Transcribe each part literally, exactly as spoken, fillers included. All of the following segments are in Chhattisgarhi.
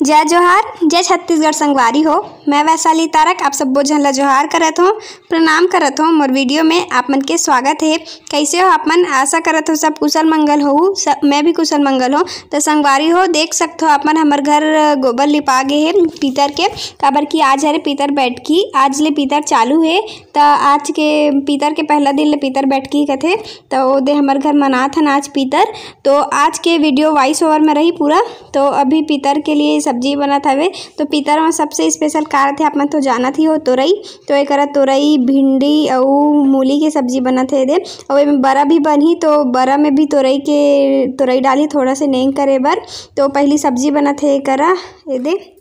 जय जोहार, जय छत्तीसगढ़ संगवारी हो। मैं वैशाली तारक आप सब्बो झन ला जोहार करत हों, प्रणाम करत हों। मोर video में आप मन के स्वागत हे। कैसे हो आप मन? आशा करत हों सब कुशल मंगल होहू। सब, मैं भी कुशल मंगल हों। त संगवारी हो, देख सकत हो आप मन, हमर घर गोबर लिपा गे हे पीतर के, काबर कि आज हरे पीतर बैठकी, आज ले पीतर चालू हे। त आज के पीतर के पहला दिन ले पीतर बैठकी कथे, त ओदे हमर घर मनात हन आज पीतर। तो आज के video voice over में रही पूरा। तो अभी पीतर के लिए सब्जी बनत हवे। तो पीतर में सबसे special का रथे, आप मन तो जानत ही हो, तोरई। तो एकरा तोरई, भिंडी अउ मूली के सब्जी बनत हे एदे। अउ एमे बरा भी बनही, तो बरा में भी तोरई के, तोरई डालही थोड़ा से नेंग करे बर। तो पहली सब्जी बनत हे एकरा एदे।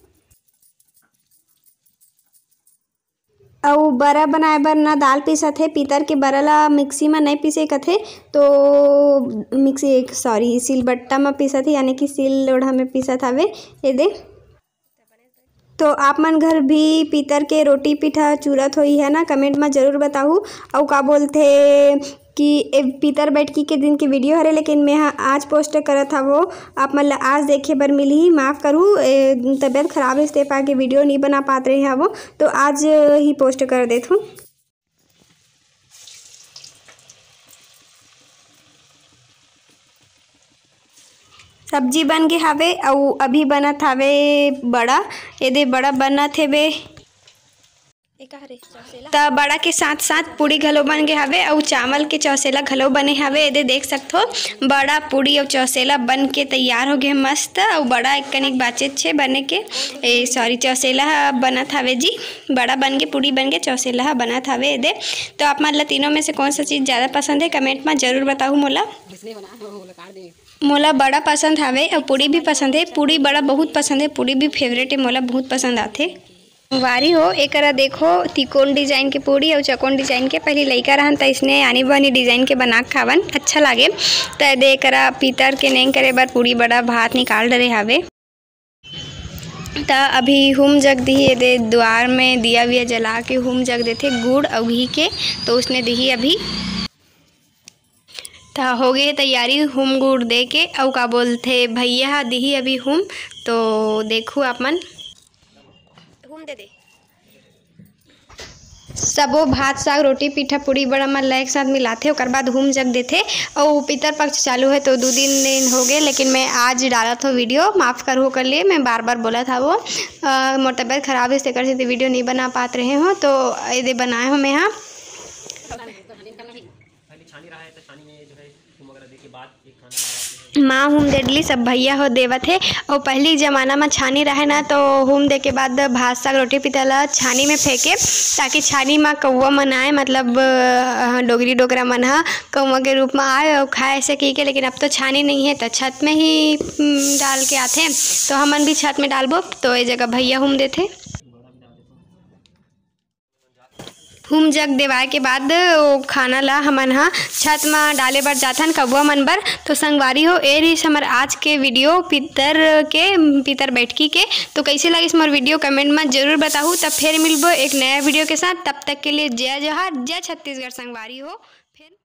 अउ बरा बनाए बर ना दाल पीसत हे, पीतर के बरा ला मिक्सी म नइ पीसे कथे, तो मिक्सी, sorry, सिलबट्टा म पीसत हे, यानी कि सिल लोढ़ा में पीसत हवे एदे। तो आप मन घर भी पीतर के रोटी पीठा चूरत होही है ना, comment म जरूर बताहू। अउ का बोलथे कि ए पीतर बैठकी के दिन के video हरे, लेकिन मैं ह आज post करत हवो, आप मन ल आज देखे बर मिलही। माफ करू, ए, तबियत खराब हे, इस पाके video नइ बना पात रहे हवो, तो आज ही post कर देथों। सब्जी बन गे हवे अउ अभी बनत हवे बड़ा। एदे बड़ा बनत हेबे। ए का हरे? चौसेला। त बड़ा के साथ साथ पूड़ी घलो बन गे हवे अउ चावल के चौसेला घलो बने हवे। एदे देख सकथो, बड़ा, पूड़ी अउ चौसेला बन के तैयार हो गे मस्त। अउ बड़ा एक कनिक बाचेच हे बने के, ए, sorry, चौसेला ह बनत हवे जी। बड़ा बन गे, पूड़ी बन गे, चौसेला ह बनत हवे एदे। तो आप मन ला तीनों में से कौन सा चीज़ ज़्यादा पसंद हे, comment म जरूर बताहू मोला। मोला बड़ा पसंद हवे अउ पूड़ी भी पसंद हे। पूड़ी बड़ा बहुत पसंद हे, पूड़ी भी favourite हे, मोला बहुत पसंद आथे। संगवारी हो, एकरा देखो, तिकोन design के पूड़ी अउ चकोन design के। पहली लइका रहन त इसने आनी बानी design के बना के खावन, अच्छा लागे। त एदे एकरा पीतर के नेंग करे बर पूड़ी बड़ा भात निकाल डरे हावे। त अभी हुम जग दिही, एदे द्वार में दिया विया जला के हुम जग देथे गुड़ अउ घी के, तो उसने दिही अभी। त हो गे तैयारी हुम गुड़ दे के, अउ का बोलथे भैया ह दिही अभी हुम, तो देखू आप मन। हुम दे दे। सबो भात, साग, रोटी, पीठा, पूड़ी, बड़ा मन ला एक साथ मिलाथे, ओकर बाद हुम जग देथे। अउ पितर पक्ष चालू हे, तो दू दिन, दिन हो गे, लेकिन मैं आज डालत हों video, माफ करहू ओकर लिए, मैं बार बार बोलत हवो। अ, मोर तबियत खराब हे, तेकर सेती video नइ बना पात रहे हों, तो एदे बनाए हों मैं हा। माँ हुम दे डली, सब भैया हो देवत हे। अउ पहली जमाना म छानी रहे ना, तो हुम दे के बाद भात, साग, रोटी, पीठा ला छानी में फेंके, ताकि छानी म कौवा मन आए, मतलब, अ, डोगरी डोकरा मन ह कौवा के रूप म आए अउ खाए, ऐसे कहिके। लेकिन अब तो छानी नइ हे, त छत में ही, उम, डाल के आथे। तो हमन भी छत में डालबो, तो ए जगह भैया हुम देथे। हुम जग देवाय के बाद ओ खाना ला हमन ह छत म डाले बर जाथन कौवा मन बर। तो संगवारी हो, ए रिहिस हमर आज के video पितर के, पितर बैठकी के। तो कइसे लागिस मोर video, comment म जरूर बताहू। तब फेर मिलबो एक नया video के साथ। तब तक के लिए जय जोहार, जय छत्तीसगढ़ संगवारी हो।